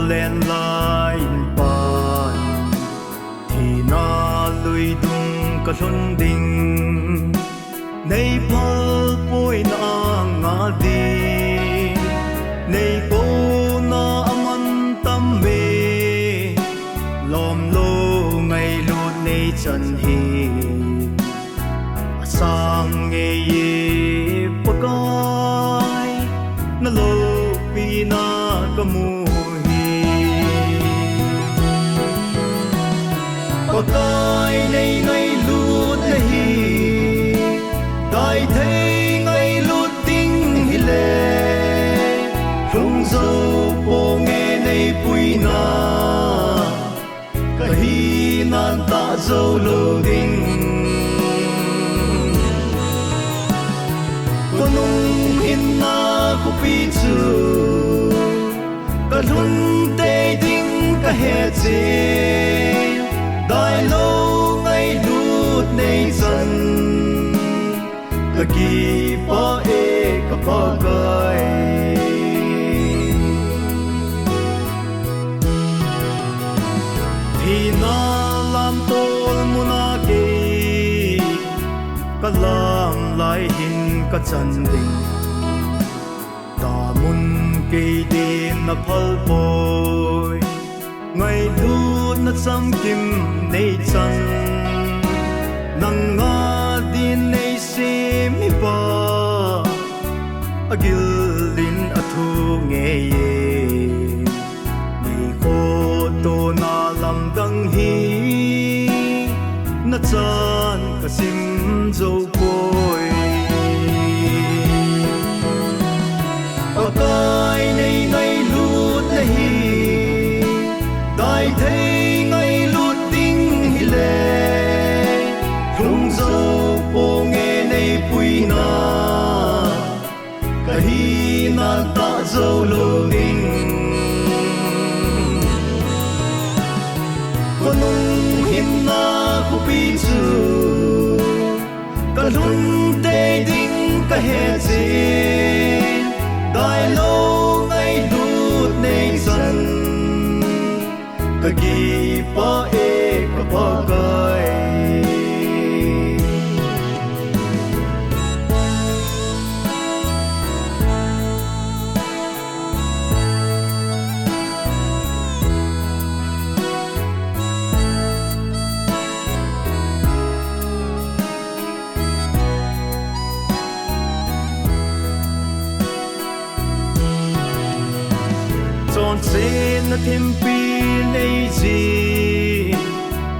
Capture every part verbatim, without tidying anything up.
Len lai in pan, thina luidung ka lhun ding. Nei phalpuina a nga ding, nei kona a man tam e. Lawmlou ngailut nei chan hi a sang ngei e Pakai, na loupina ka mu hi. Pakai, nei ngailutna hi dai thei ngailut ding hile, lhung zo ponge nei puina ka hina tah zo lou ding. Khonung hinna khopi chu ka lhun tei ding ka he cheh, dai lou ngailut nei chan ka kipah e ka Pakai. Thina lamtol muna kei ka lam lai hin ka chan ding. Damun kei din na phal poi, ngailutna chamkim nei chan. Nang a din nei sem hi Pa, a gil in a thu ngei e. Nei khotona lamdang hi na chan ka sim zo poi. Pakai, nei ngailutna hi dai thei ngailut ding hile, lhung zo ponge nei puina ka hina tah zo lou ding. Khonung hinna khopi chu ka lhun tei ding ka he cheh, dai lou ngailut nei chan ka kipah e ka Pakai. Chonsetna thimpi nei jin,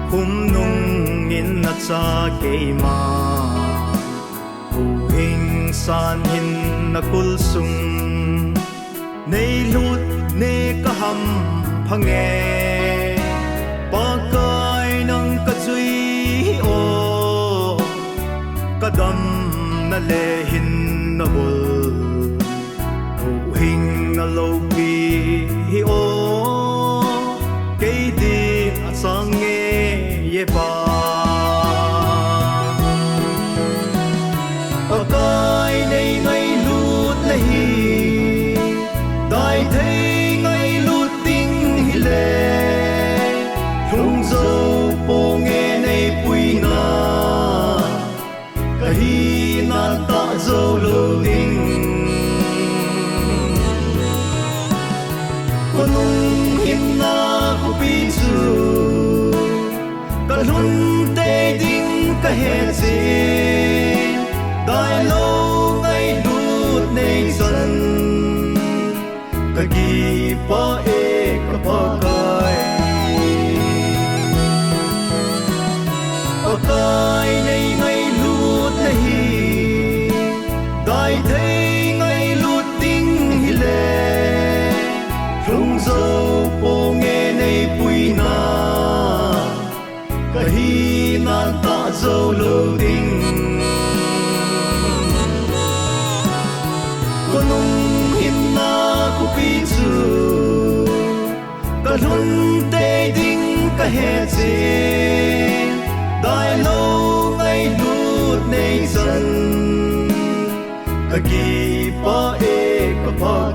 khum nung in na cha keima. Huhhing san hin na kul sung nei lut ne ka hampha nge. Pakai, nang ka jui hi o, ka damna le hin na bul. Huhhingna loupi hi o, kei din a sang ngei e Pa. Pakai, nei ngailutna hi dai thei ngailut ding hile, lhung zo ponge nei puina ka hina tah zo lou ding. Khonung hinna khopi chu ka lhun tei ding ka he cheh, dai lou ngailut nei chan ka kipah e ka Pakai. Pakai, nei ngailutna hi dai thei ngailut ding hile, lhung zo ponge nei puina ka hina tah zo lou ding. Khonung hinna khopi chu ka lhun tei ding ka he cheh, dai lou ngailut nei chan ka kipah e ka Pakai.